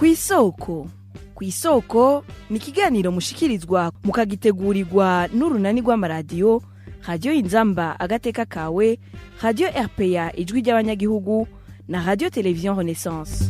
Kw'isoko, kw'isoko ni ikiganiro mushikirizwa mukagitegurirwa n'Urunani rw'amaradiyo Radiyo Inzamba Agateka Kawe, Radiyo RPA Ijwi ry'Abanyagihugu na Radiyo Televiziyo Renaissance.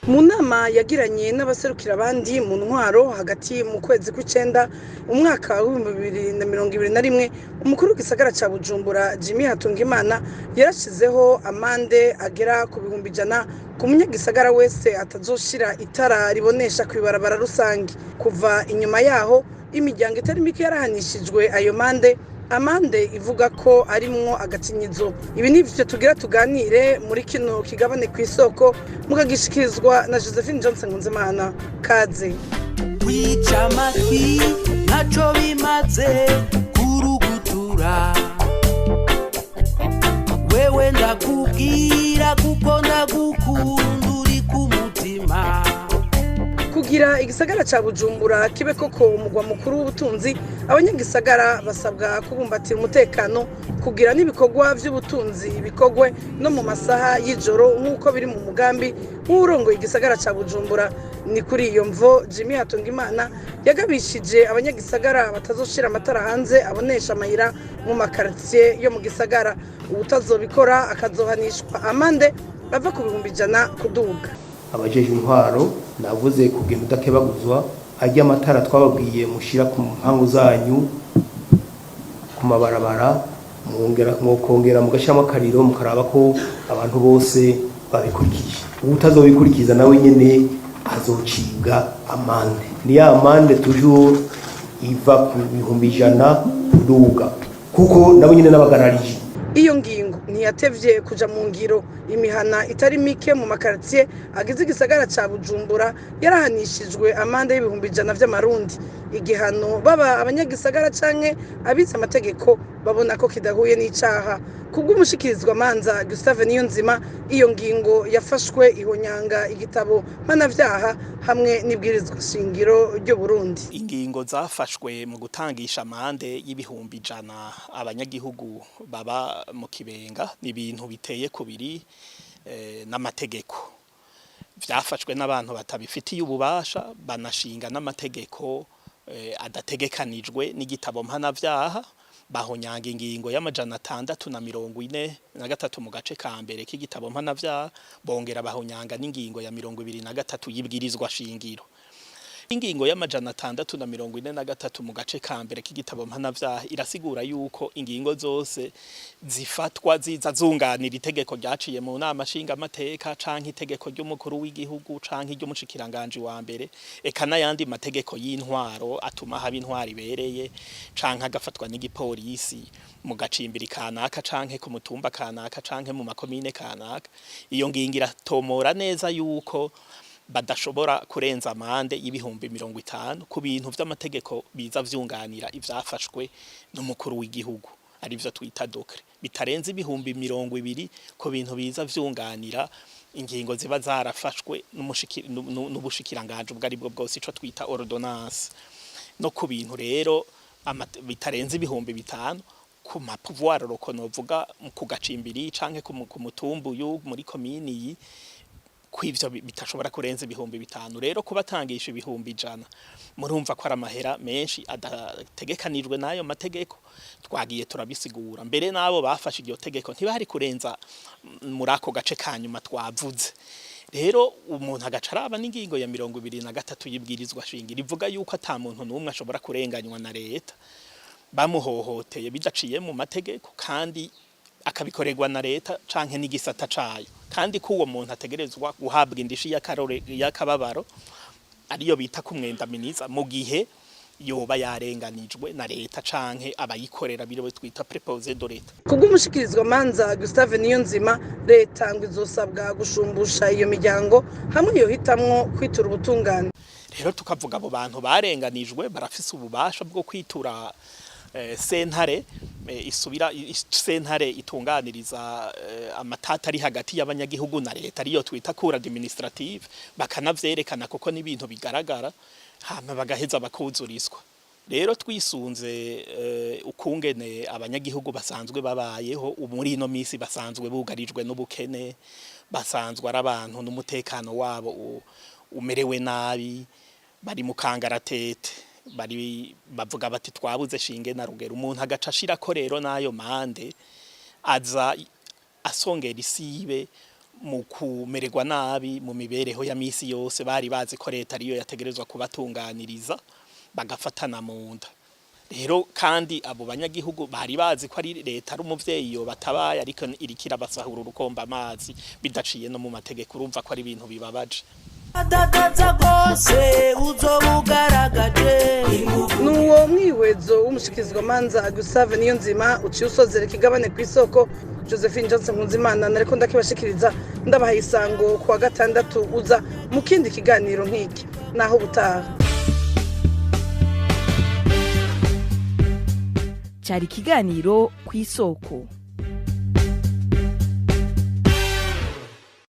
Mu nama yagiranye n'abaserukira abandi mu ntwaro hagati mu kwezi kw'icenda umwaka wa 2021, umukuru w'igisagara ca Bujumbura Jimmy Hatungimana yarashizeho amande agera ku 100,000 ku munyagisagara wese atazoshira itara ribonesha kw'ibarabara rusange. Kuva inyuma yaho, imiryango itari mike yarahanishijwe ayo mande, amande ivuga ko arimwo agacinyizo. Ibi ni ivyo tugira tuganire muri kino kigabane Ku Isoko, mukagishikirizwa na Josephine Johnson Nkunzimana. Kaze. Kwica amatwi ntaco bimaze kurugutura, wewe ndakubwira kuko ndagukunda, uri ku mutima. Kugira igisagara ca Bujumbura kibe koko umugwa mukuru w'ubutunzi, abanyagisagara basabwa kubumbatira umutekano kugira n'ibikorwa vy'ubutunzi bikorwe no mu masaha y'ijoro, nk'uko biri mu mugambi w'uwurongoye igisagara ca Bujumbura. Ni kuri iyo mvo Jimmy Hatungimana yagabishije abanyagisagara batazoshira amatara hanze abonesha amayira mu makaritiye yo mu gisagara, uwutazobikora akazohanishwa amande ava ku 100,000 kuduga. Abajeje intwaro, navuze kugenda udakebaguzwa, ajya amatara twababwiye mushira ku mpangu zanyu, ku mabarabara, mwokongera mugashyiramo akariro, mukaraba ko abantu bose babikurikije. Utazobikurikiza nawe nyene azocibwa amande. Ni ya amande toujours iva ku 100,000 kuduga, kuko nabo nyene n'abagararije. Iyo ngingo ntiyatevye kuja mu ngiro. Imihana itari mike mu makaritiye agize igisagara ca Bujumbura yarahanishijwe amande y'100,000 vy'amarundi, igihano baba abanyagisagara canke abize amategeko babona ko kidahuye n'icaha. Kubw'umushikirizwa manza Gustave Niyonzima, iyo ngingo yafashwe ihonyanga igitabo mpanavyaha hamwe n'ibwirizwa shingiro ry'u Burundi. Ingingo zafashwe mu gutangisha amande y'100,000 abanyagihugu baba mu Kibenga ni ibintu biteye kubiri n'amategeko. Vyafashwe n'abantu batabifitiye ububasha, banashinga n'amategeko adategekanijwe n'igitabo mpanavyaha, bahonyanga ingingo ya 643 mu gace ka mbere k'igitabo mpanavyaha, bongera bahonyanga n'ingingo ya 23 y'ibwirizwa shingiro. Ingingo ya 643 mu gace ka mbere k'igitabo mpanavyaha irasigura yuko ingingo zose zifatwa ziza zunganira itegeko ryaciye mu nama nshingamateka canke itegeko ry'umukuru w'igihugu canke iry'umushikiranganji wa mbere, eka n'ayandi mategeko y'intwaro atuma haba intwaro ibereye, canke agafatwa n'igipolisi mu gacimbiri kanaka canke ku mutumba kanaka canke mu makomine kanaka, iyo ngingo iratomora neza yuko badashobora kurenza amande y'50,000 ku bintu vy'amategeko biza vyunganira ivyafashwe n'umukuru w'igihugu, arivyo twita décret, bitarenze 20,000 ku bintu biza vyunganira ingingo ziba zarafashwe n'ubushikiranganje ubwo aribwo bwose, ico twita ordonnance, no ku bintu rero bitarenze 5,000 ku ma pouvoir locaux, novuga ku gacimbiri canke ku mutumba uyu muri komini iyi, kw'ivyo bitashobora kurenza 5,000. Rero kubatangisha 100,000, murumva ko ari amahera menshi adategekanijwe n'ayo mategeko. Twagiye turabisigura mbere n'abo bafashe iryo tegeko, ntibari kurenza muri ako gace ka nyuma twavuze. Rero umuntu agaca araba n'ingingo ya 23 y'ibwirizwa shingiro, ivuga yuko ata muntu n'umwe ashobora kurenganywa na leta bamuhohoteye bidaciye mu mategeko, kandi akabikorerwa na leta canke n'igisata cayo, kandi ko uwo muntu ategerezwa guhabwa indishi y'akababaro, ariyo bita kumwendaminiza, mu gihe yoba yarenganijwe na leta canke abayikorera, biriwe twita préposé de l'État. Kubw'umushikirizwa manza Gustave Niyonzima, leta ngo izosabwa gushumbusha iyo miryango hamwe yohitamwo kwitura ubutungane. Rero tukavuga abo bantu barenganijwe barafise ububasha bwo kwitura sentare isubira sentare itunganiriza amatata ari hagati y'abanyagihugu na leta, ariyo twita cour administrative, bakanavyerekana kuko n'ibintu bigaragara, hama bagaheza bakuzurizwa. Rero twisunze ukungene abanyagihugu basanzwe babayeho muri ino misi, basanzwe bugarijwe n'ubukene, basanzwe ari abantu n'umutekano wabo umerewe nabi, bari mu kangaratete, bari bavuga bati twabuze shinge na rugero. Umuntu agaca ashirako rero n'ayo mande aza asongera isibe mu kumererwa nabi mu mibereho ya misi yose. Bari bazi ko leta ariyo yategerezwa kubatunganiriza, bagafatana mu nda. Rero kandi abo banyagihugu bari bazi ko ari leta, ari umuvyeyi yo batabaye, ariko iriko irabasahura urukomba amazi bidaciye no mu mategeko. Urumva ko ari ibintu bibabaje. Adadaza rwose uzoba ugaragaje. Nuwo mwihwezo w'umushikirizamanza Gustave Niyonzima uciye usozera ikigabane ku isoko. Josephine Johnson Nkunzimana nariko ndakibashikiriza, ndabahaye isango ku wa gatandatu uza mu kindi kiganiro nk'iki. Naho ubutaha. Cyari ikiganiro ku isoko.